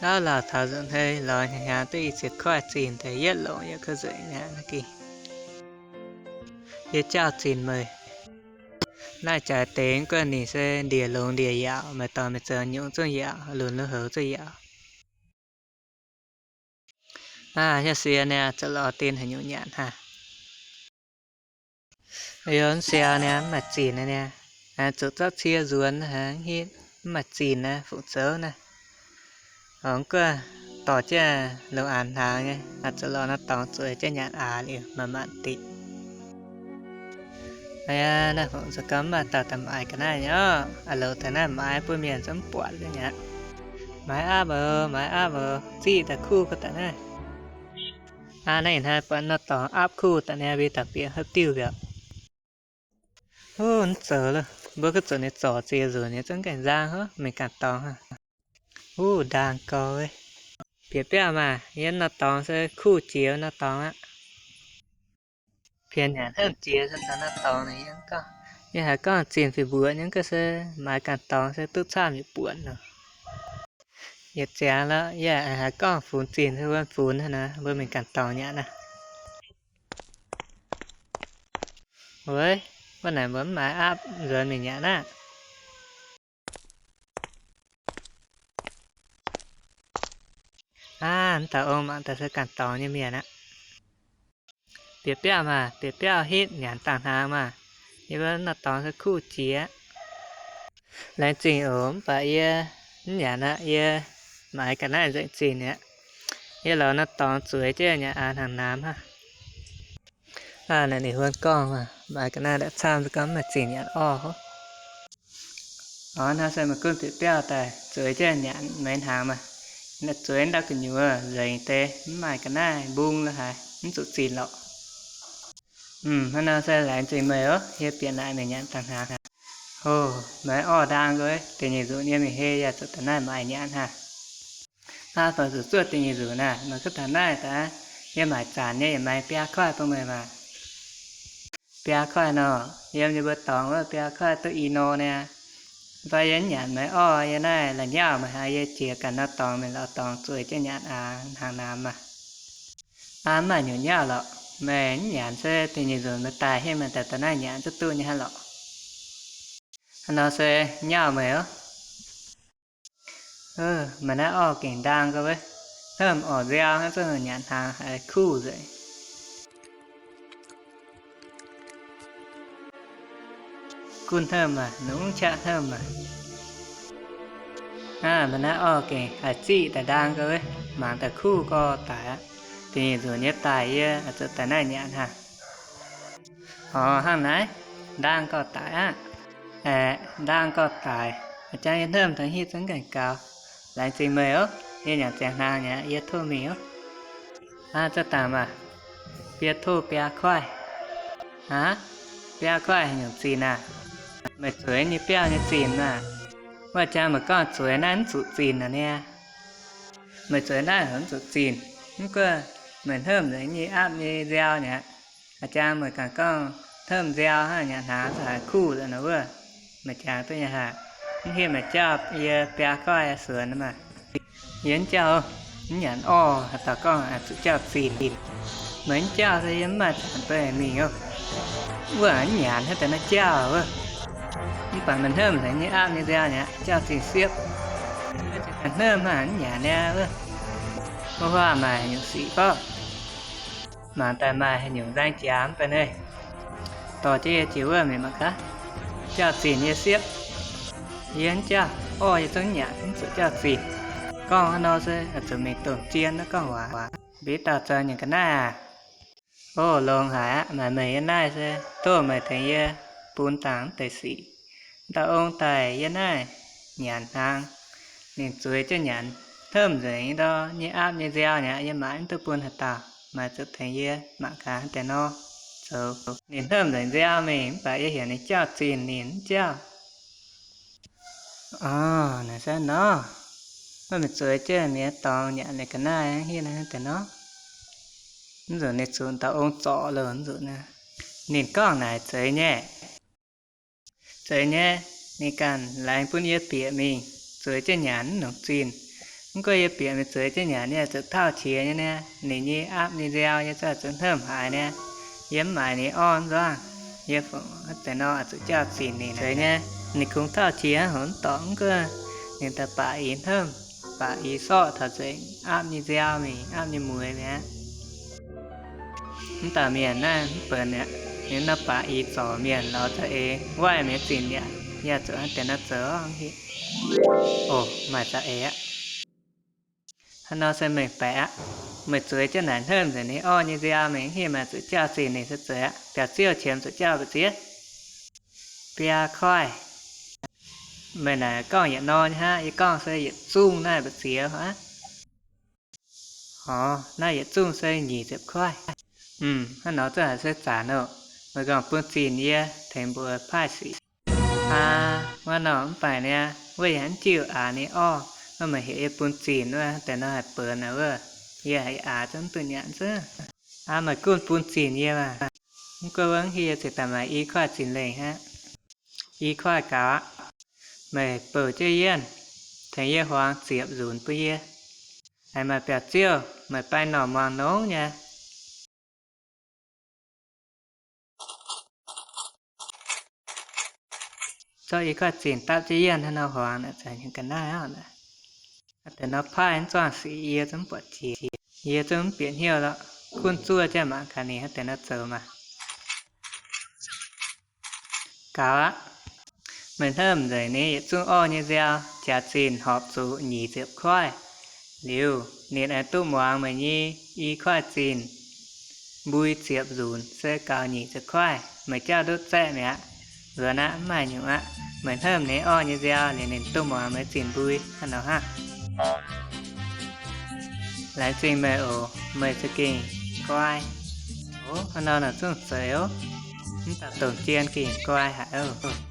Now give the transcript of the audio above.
Dauh lauh taux nzunc hei lorz hnyangx-hnyangx duqv i ziex koiv zinh daaih yietv longc yaac kuv nzueic mi'aqv. Naaiv gengh yie jauv zinh meih. Naaiv jaaix deix guov ninh se ndie longx ndie yaauc, meih dorh mingh zoux nyungc zungv yaauc, lunx lu houx zungv yaauc. Aav, yie sie niaa, zoux lorz dien haaix nyungc nyanc hnangv? Yie siau niaa, mv maaih zinh niaa, zuqc zorqv cie nzuonx hnangv, mv maaih zinh naaiv, fungc zoux naaiv. Ong guov dorh jienv lungh aanx hnaangx nyei, zoux lorz norm dorngx zueiz jienv nyanc aax liuz maaih maanc diqc. Aa, naaiv fungc zoux gau mv maaih dauh daaih maaiz ga'naaiv nyei orqc. Aa, louz daaih naaiv maaiz bun mienh zungv mv buatc nyei aqv. Maaiz aapv oc, maaiz aapv oc, ziqv daaih kuv ga'naaiv. Aa, naaiv ih hnoi buatc norm dorngx aapv kuv daaih niaa, mbuo dauh bieqc hopv diuh mbiauz. Huv, mv zoux loh, mbuo kuv zuqc ninh zorc ziex nzunc nyei zungv gaengh nzang hov, mingh ganh dorngx hnangv. Huv, ndaang gau. Bieqc biauv maah, yie norm dorngx se kuv jiex norm dorngx aqv. Pienx nyanc hnamv jiex se taux norm dorngx naaic yie gorngv, yie haiz gorngv zinh fih mbuoqc nyei, gorngv se maaiz ganh dorngx se duqv camv yietc buonc nor. Yietc ziangx lorqc, yie haiz gorngv funx zinh se wuov funx hnangv naaic, mbuo mingh ganh dorngx nyanc naaiv. Weic, wuov naaic mbuo mv maaiz aapv nzuonx mingh nyanc aqv. Aav, mv dauh ong mangc daaih se ganh dorngx nyei mienh aqv. Bieqc biauv maah, bieqc biauv hitv nyanc dangh hnaangx maah. Yie mbuo norm dorngx se kuv jiex. Laengz zingh oc, mv baac yie mv nyanc aqv. Yie maaiz ga'naaiv nzengc zinh aqv. Yie lorz norm dorngx zueiz jienv nyanc aax hnaangx-hnaangx hnangv. Aav, naaic ninh huon gorngv maah, maaiz ga'naaiv ndapv camv se gorngv mv maaih zinh nyanc orv hov. Orv, hnangv se meih gunv bieqc biauv daaih zueiz jienv nyanc meix hnaangx maah. Zueiz ndau gu'nyuoz nzengc deix, mv maaih ga'naaiv mbung lo haaix, mv zuqc zinh lorqc. Hnangv nor se laengz zingh meih oc. Yie bieqc naaic mingh nyanc dangh hnaangx. Hov, meix orv ndaang nqoi, da'nyeic nzunc yie mingh hei yaac zuqc daaih naaiv maaiz nyanc hnangv. Aav, fai zuqc zuov da'nyeic nzunc naaic, meih kuv taux naaiv daaih, yie maaic zanc nyei yaac maaiz biaa koiv bun meih maah. Biaa koiv nor, yiem yie mbuo dorngx wuov biaa koiv duqv i nor niaa. Fai yie mv nyanc meih orv, yie naaiv la'nyauv meih haiz yie jiex ganh nor dorngx mingh lorz dorngx zueiz jienv nyanc aax hnaangx-hnaangx maah. Aav, mv maaih nyungc nyauv lorqc. Meih mv nyanc se da'nyeic nzunc meih daaih hingh meih daaih daaih naaiv nyanc zungv duqv nyei hnangv lorqc. Hnangv nor se nyauv meih oc. Meih naaiv orv gengh ndaang gau wuov. Hnamv orv nziau hnangv, zungv nyanc hnaangx haiz kuv nzengc. Gunv hnamv maah, nungx qaqv hnamv maah. Aav, meih naaiv orv gengh haiz ziqv daaih ndaang gau wuov, mangc daaih kuv gau daic aqv. Da'nyeic nzunc nyei daaih yie oix zuqc daaih naaiv nyanc hnangv. Orv, hnangv naaiv, ndaang gau daic aqv. Aeqv, ndaang gau daic. Jangx yie hnamv taux hitv zungv gaengh gaux. Laengz zingh meih oc. Yie nyanc ziangx hnaangx nyei, yie tov mingh oc. Aav, za'dangc maah, biaa tov biaa koiv. Aav, biaa koiv haaix nyungc zinh aah? Meih zueiz nyei biauv nyei zinh maah. Wuov jangx meih gorngv zueiz naaiv mv zuqc zinh aqv niaa. Meih zueiz naaiv haiz mv zuqc zinh, mv gunv meih hnamv nzengc nyei aapv nyei nziau nyei aqv. Jangx meih ganh gorngv hnamv nziau hnangv nyanc hnaangx zungv haiz kuv nzengc nor wuov, meih jangx duqv nyei haic. Mv hiuv meih jauv yie biaa koiv suonx maah. Yie mv jauv, mv nyanc orv, haaix dauh gorngv zuqc jauv zinh. Meih mv jauv se yie mv maaih zanc daaih mingh oc. Wuov mv nyanc hnangv deix naaiv jauv wuov. Mv baac meih hnamv nzengc nyei aapv nyei nziau nyei aqv, jauv zinh siepv. Hnamv maah, mv nyanc niaa wuov. Wuov huaav maaih haaix nyungc sic gorqv? Mangc daaih maaih haaix nyungc nzaeng jaax mv baac naaiv. Dorh jienv yie jiex wuov mingh mangc gaax. Jauv zinh yie siepv. Yie mv jauv, orv yie zungv nyanc, mv zuqc jauv zinh. Gorngv hnangv nor se zuqc mingh domh jien naaiv gorngv waac. Mbuo dauh zoux nyanc ga'naaiv aah? O, longx haic aqv. Maaih meih yie naaiv se tov meih tengx yie bun dangh mv deix sic. Dauh ong daaih yie naaiv nyanc hnaangx, ninh zueiz jienv nyanc, hnamv nzengc ndau nyei aapv nyei nziau nyei aqv. Yie mangc mv duqv bun haaix dauh, meih zuqc tengx yie mangc gaax deix nor zoux. Ninh hnamv nzengc nziau mingh mv baac yie heuc ninh jauv zinh ninh mv jauv. Orv, naaic se nor, maiv mingh zueiz jienv mienh dorngx nyanc ninh ga'naaiv hnangv haaix deix nor. Mv nzunc ninh zuqc dauh ong zorc loh, mv nzunc ninh gorngv naaic zeiz nyei. Zeiz nyei, ninh ganh laengz bun yie bieqc mingh zueiz jienv nyanc mv nongc zinh. Mv gunv yie bieqc mingh zueiz jienv nyanc, yie zuqc tauh qiex nyei niaa. Ninh nyei aapv nyei nziaau yie zuqc hnamv haiz niaa. Yie mv maaiz ninh orv nzorngv, yie fungc deix nor zuqc jauv zinc ninh zueiz nyei. Ninh kungx tauh qiex hnangv haaix dorngx mv gunv ninh daaih baac i hnamv, baac i sorqv taux nzengc aapv nyei nziaau mingh, aapv nyei mueiz mi'aqv. Mv dauh mienh naaiv mv benx aqv. Ninh nor baac i zorc mienh lorz za'eix waaiv mienh zinh yaac, yaac zuqc hnangv deix nor zoux. Oc, maaih za'eix aqv. Hnangv nor se mengh baeqc aqv. Meih zueiz jienv naaic hnamv nzengc ninh orv nyei nziaau mingh, mv hingh maaih zuqc jauv zinh ninh se zueiz aqv. Biauv-ziouv qiemx zuqc jauv mbu'ziex. Biaa koiv. Meih naaic gorngv yietc norm nyei hnangv, yie gorngv se yietc zungh naaiv mbu'ziex aqv. Orv, naaiv yietc zungh se nyic ziepc koiv. Mm, hnangv nor zungv haiz se zanc oc. Meih gorngv bun zinh yie tengx mbuox paaiv sic. Aa, wuov norm mv baac niaa, wuov yaac mv jiuv aax ninh orv, wuov meih heuc yie bun zinh wuov deix nor haih benx aqv wuov. Yie haiz aax zungv mv duqv nyanc zungv. Aa, meih gunv bun zinh yie maah. Mv gunv wuov hingh yie cingx daaih maaiz i koiv zinh lengh aqv. I koiv gaux aqv. Meih bouc jienv yienh, tengx yie huangx ziepc nzunc bun yie. Aengx maaih biauv-ziouv meih baeng norm muangx nongx nyei. Zorqv i koiv zinh dapv jienv yienh hnangv nor huangx naaic, za'gengh ga'naaiv aqv. Hnangv deix nor paaiv zuangv sic yie zungv mv buatc jiex, yie zungv mv bieqc hnyouv lorqc. Gunv zuov jienv mangc gaax ninh hnangv deix nor zoux maah. Gaux aqv. Meih hnamv nzengc ninh yietc zungv orv nyei nziaau jaax zinh horpc zuqc nyic ziepc koiv. Liuz ninh aengx duqv muangx meih nyei i koiv zinh mbui ziepc nzunc se gaux nyic ziepc koiv. Meih jauv ndutv zaeqv mi'aqv. Nzuonx aqv, mv maaih nyungc aqv. Meih hnamv ninh orv nyei nziaau liuz ninh duqv muangx meih zinh mbui hnangv nor hnangv. Laengz zingh meih oc. Meih za'gengh guai. Ov, hnangv nor naaic zungv zeiz oc. Mv dauh domh jien gengh guai haic oc.